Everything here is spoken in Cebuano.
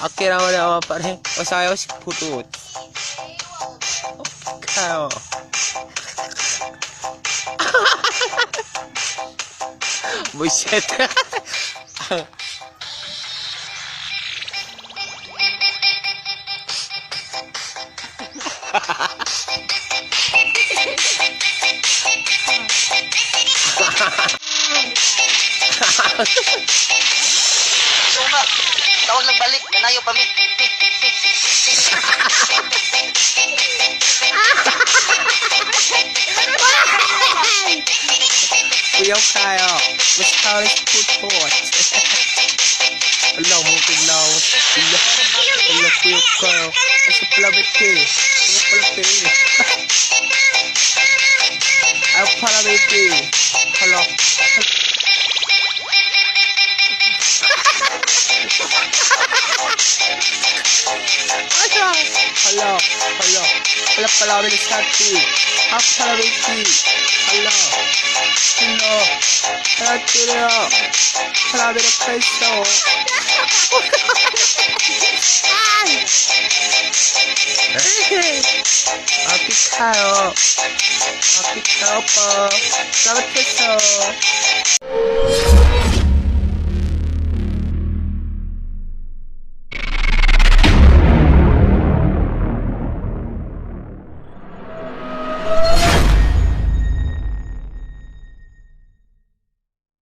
Akira mo pare. Usayo si putut. Kayo. Bullshit. Luma. Tawag lang balik. Nanayo pa mi. Kuyaw kayo. Mas kayo si putut. Ala mo tiglaw. Ala. Ala kuyaw kayo. Asa pala bete. Asa pala bete. Ay pala bete. Hala. Hala. Hala. Hala. Hala pala bete sa ti. Ah pala bete. Hala. Hala. Hala tira. Hala bete kayo. Happy kayo. Happy kayo po. Salamat kayo.